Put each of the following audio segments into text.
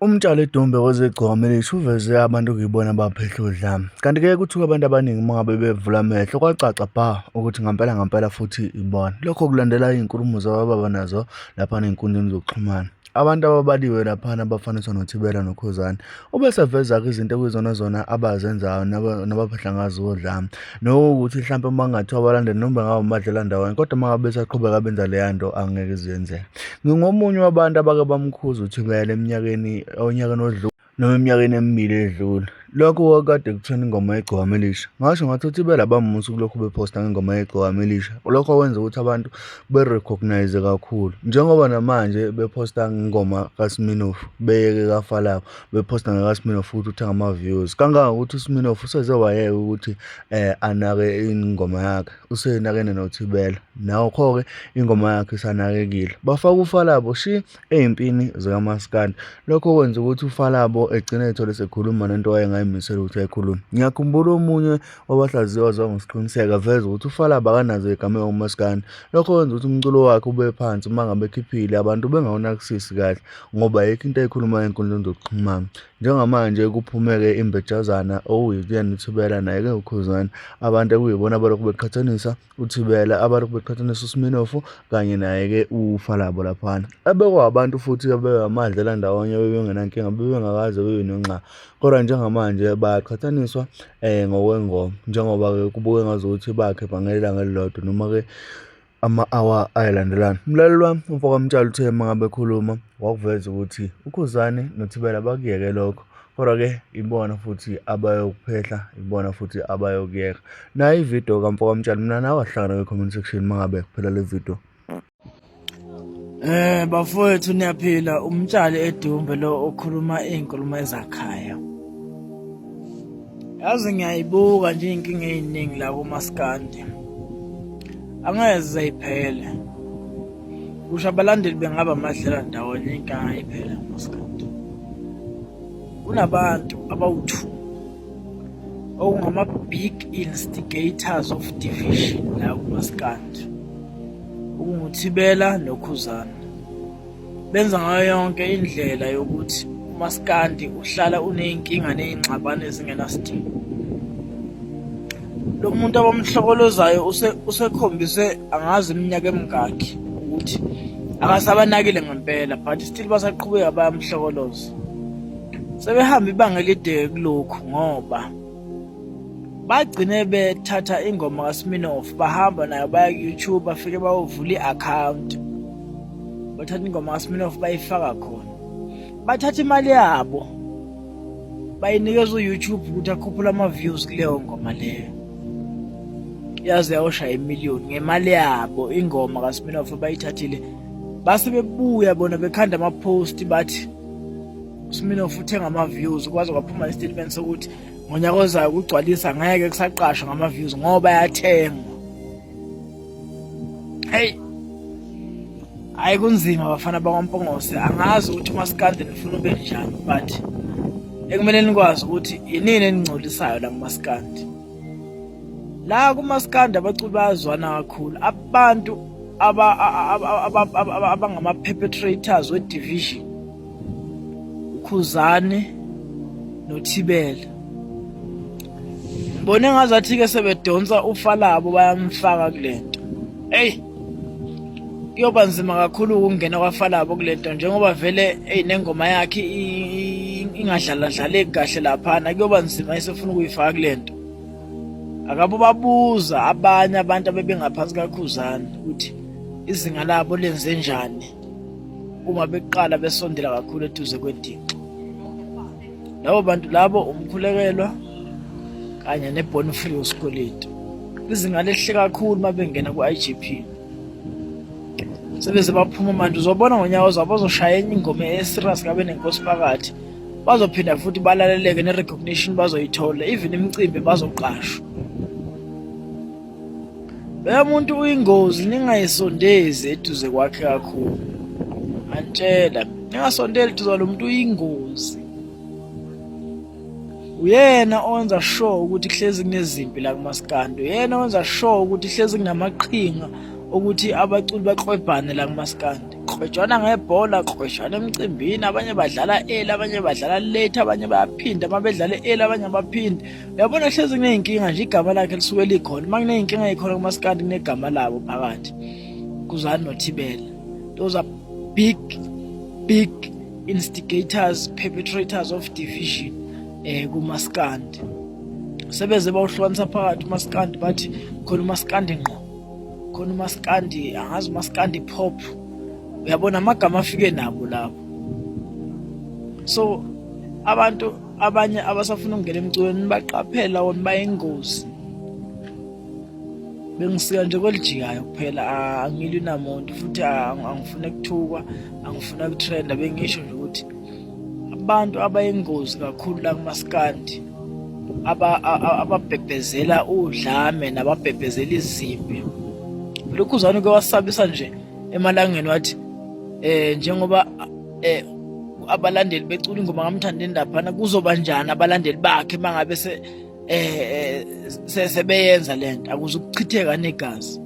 UMtshali Dumbe wezegcokama elisha uveze abantu okuyibona abaphehla udlame. Kanti-ke kuthiwa abantu abaningi uma ngabe bevula amehlo kwacaca bha ukuthi ngampela ngampela futhi ibona. Lokho kulandela iy'nkulumo zabababa nazo laphana ey'nkundleni zokuxhumana. Abantu ababaliwe laphana abafaniswa noThibela noKhuzani. Ubeseveza-ke izinto ekuyizona zona abazenzayo nabaphehla ngazo udlame. Nokuthi hlampe uma kungathiwa abalandeli noma bengabe umadlelandawonye kodwa uma ngabe besaqhubeka benza leya nto angeke ize yenzeke. Ngingomunye wabantu abake bamkhuza uThibela eminyakeni onyakeni odlule noma eminyakeni emibili edlule. Lokho kwakukade kutheni ingoma yegcokama elisha. Ngasho ngathi uThibela bamusa ukulokhu bephosta ngengoma yegcokama elisha. Lokho kwenza ukuthi abantu be-recognise kakhulu. Njengoba namanje bephosta ngengoma kaSminoff beyeke kaFalabo bephosta ngekaSminoff ukuthi uthenga ama-views. Kangangokuthi uSminoff useze wayeka ukuthi anake ingoma yakhe usenakene noThibela. Nakho-ke ingoma yakhe isanakekile. Bafaka uFalabo shi ey'mpini zikamaskandi. Lokho kwenza ukuthi uFalabo egcine ethole sekhuluma nento awayengayimisele ukuthi ayikhulume. Ngiyakhumbula omunye wabahlaziyi owaziwa ngoSiqiniseko aveza ukuthi uFalabo akanazo iy'gameko kumaskandi. Lokho kwenza ukuthi umculo wakhe ube phansi uma ngabe ekhiphile abantu bengawunakisisi kahle ngoba ayikho into ayikhulumayo ey'nkundleni zokuxhumana. Njengamanje kuphume-ke imbejazana okuyiyena uThibela naye-ke uKhuzani abantu ekuyibona abalokhu beqhathanisa uThibela abalokhu beqhathanisa uSminofu kanye naye-ke uFalabo laphana. Ebekwabantu futhi abebamadlela ndawonye bebengenankinga bebengakaze bebe nonxa. Kodwa njengamanje bayaqhathaniswa ngokwengoma njengoba-ke kubuke ngazuthi bakhipha ngelanga elilodwa noma-ke ama-hour ayelandelana. Mlaleli wami umfokaMtshali uthe uma ngabe ekhuluma wakuveza ukuthi uKhuzani noThibela bakuyeke lokho kodwa-ke ibona futhi abayokuphehla ibona futhi abayokuyeka. Nayo ividiyo kamfokaMtshali mina nawe ahlangana kwi-comment section uma ngabe kuphela le video. Bafowethu niyaphila umtshali eDumbe lo okhuluma izinkulumo ezakhayo. Yazi ngiyayibuka nje inkinga eziningi la kumaskandi. Angeze ziphele. Kusho abalandeli bengaba amadlela ndawonye inkinga ayiphele kumaskandi. Kunabantu abawu-2 okungama-big instigators of division la kumaskandi. Okunguthibela nokhuzana. Benza ngayo yonke indlela yokuthi umaskandi uhlala uney'nkinga ney'ngxabano ezingenasidingo. Lo muntu abamhlokolozayo usekhombise angazi iminyaka emingakhi ukuthi akasabanakile ngempela but still basaqhubeka bayamhlokoloza. Sebehamba ibanga elide kulokhu ngoba bagcine bethatha ingoma kaSminoff bahamba nayo baya ku-YouTube bafike bayovula i-akhawunti bathatha ingoma kaSminoff bayifaka khona bathatha imali yabo bayinikeza u-YouTube ukuthi akhuphule ama-views kuleyo ngoma leyo yaze yayoshaya imiliyoni ngemali yabo ingoma kaSminoff bayithathile base bebuya bona bekhanda ama-post bathi uSminoff uthenga ama-views kwaze kwaphuma isitatimende sokuthi ngonyaka ozayo kugcwalisa ngeke kusaqashwa ngama-views ngoba yathengwa. Hey, hayi kunzima bafana bakwaMpungose, angazi ukuthi umaskandi nifuna ube njani but ekumele nikwazi ukuthi inini eningcolisayo la kumaskandi. La kumaskandi abaculi bayazwana kakhulu abantu abangama-perpetrators we-division uKhuzani noThibela. Ngibone ngazathi-ke sebedonsa uFalabo bayamfaka kule nto. Eyi, kuyoba nzima kakhulu ukungena kwaFalabo kule nto njengoba vele eyi nengoma yakhe ingadlaladlaleki kahle laphana, kuyoba nzima esefuna ukuyifaka kule nto. Akabe babuza abanye abantu abebengaphansi kaKhuzani ukuthi izinga labo lenze njani uma beqala besondela kakhulu eduze kwedinxo. Labo bantu labo umkhulekelwa kanye ne-Born Free uSikweletu. Izinga lehle kakhulu uma bengena ku-IGP. Sebeze baphuma manje uzobona ngonyaka ozayo bazoshaya enye ingoma e-serious kabe nenkosi phakathi. Bazophinda futhi balaleleke ne-recognition bazoyithola even imicimbi bazoqashwa. Loya muntu uyingozi ningayisondezi eduze kwakhe kakhulu. Antshela, ningasondeli eduze kwalo muntu uyingozi. Uyena owenza sure ukuthi kuhlezi kunezimpi la kumaskandi. Uyena owenza sure ukuthi hlezi kunamaqhinga ukuthi abaculi baklwebhane la kumaskandi. Kuqhwejwana ngebhola, kuqhwejwana emcimbini, abanye badlala early, abanye badlala late, abanye bayaphinda uma bedlala early, abanye abaphindi. Uyabona hlezi kuney'nkinga nje, igama lakhe lisuke likhona. Uma kuney'nkinga ey'khona kumaskandi kunegama labo phakathi. Kuzani noThibela. Those are big, big instigators, perpetrators of division kumaskandi. Sebeze bawuhlukanisa phakathi umaskandi, bathi khona umaskandi ngqo, khona umaskandi angazi, umaskandi pop. Uyabona amagama afike nabo lapho. So abantu abanye abasafuna ukungena emculweni baqaphela wona, bayingozi. Bengisika nje kwelijikayo kuphela, angilwi namuntu futhi angifune kuthukwa, angifuna kutrenda. Bengisho nje ukuthi abantu abayingozi kakhulu la kumaskandi, ababhebhezela udlame nababhebhezela izimpi. Lokhuzana uke wasabisa nje emalangeni, wathi njengoba abalandeli becula ingoma kaMthandeni laphana, kuzoba njani abalandeli bakhe mangabe se eh sebeyenza lento, akuze ukuchitheka negazi,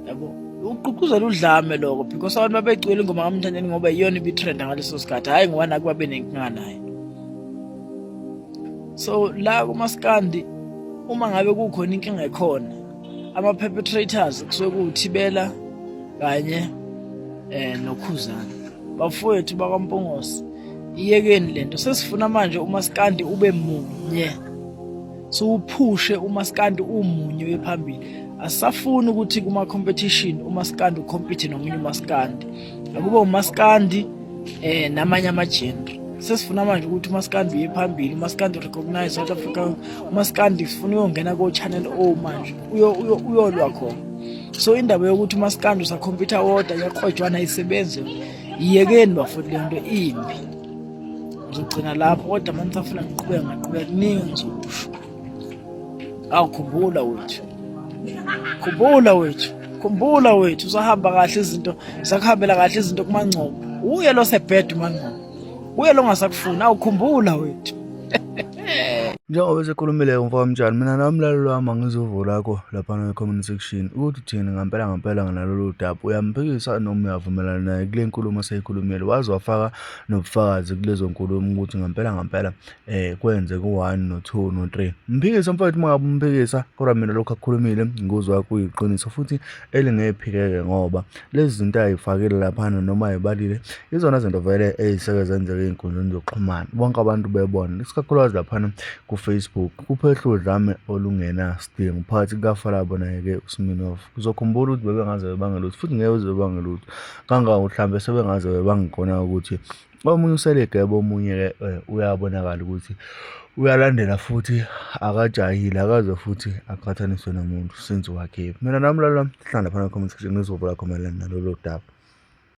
yabo. Uqhuqhuzela udlame lokho because abantu babecula ingoma kaMthandeni ngoba iyona ibitrenda ngaleso sikhathi, hhayi ngoba naku babe nenkinga naye. So la kumaskandi uma ngabe kukhona inkinga ekhona, ama-perpetrators kusuke kuwuThibela kanye noKhuzana. Bafowethu bakwaMpungose, iyekeni lento. Sesifuna manje umaskandi ube munye, siwuphushe umaskandi umunye uye phambili. Asisafuni ukuthi kuma-competition umaskandi ucompete nomunye umaskandi, akube umaskandi namanye ama-genre. Sesifuna manje ukuthi umaskandi uye phambili, umaskandi recognize South Africa, umaskandi sifuna uyongena ko-Channel O manje, uyolwa khona. So indaba yokuthi umaskandi usakhompyutha wodwa kuyakrwejwana ayisebenzi, yiyekeni bafowethu, le nto imbi. Ngizogcina lapho, kodwa uma nisafuna ngiqhubeke ngaqhubeka, kuningi ngizokusho. Awu, khumbula wethu, khumbula wethu, khumbula wethu, usahamba kahle izinto, zakuhambela kahle izinto kuMangcobo. Uye lo sebheda uMangcobo, uye lo ongasakufuni. Awukhumbula wethu. Njengoba sekhulumile umfowami Mtshali, mina nami mlaleli wami angizuvo lakho laphana kwi-comment section ukuthi uthini ngampela ngampela ngalolu daba. Uyamphikisa noma uyavumelana naye kule nkulumo aseyikhulumile, waze wafaka nobufakazi kulezo nkulumo ukuthi ngampela ngampela kwenzeka u-one no-two no-three. Mphikise mfowethu uma ngabe umphikisa, kodwa mina lokhu akukhulumile ngikuzwa kuyiqiniso futhi elingephikeke, ngoba lezi zinto ayifakile laphana noma ayibalile izona zinto vele ey'seke zenzeka ey'nkundleni zokuxhumana, bonke abantu bebona, isikakhulukazi laphana ku-Facebook. Kuphehla udlame olungenasidingo phakathi kukaFalabo naye-ke uSminoff. Uzokhumbula ukuthi bebengaze bebange lutho futhi ngeke beze bebange lutho, kangangokuthi mhlawumbe sebengaze bebange khona ukuthi omunye uselegebe, omunye-ke uyabonakala ukuthi uyalandela futhi akajahile, akaze futhi aqhathaniswe nomuntu since wakhipha. Mina nami mlaleli wami, hlala laphana ku-comment section ngizwe uvo lakho mayelana nalolu daba.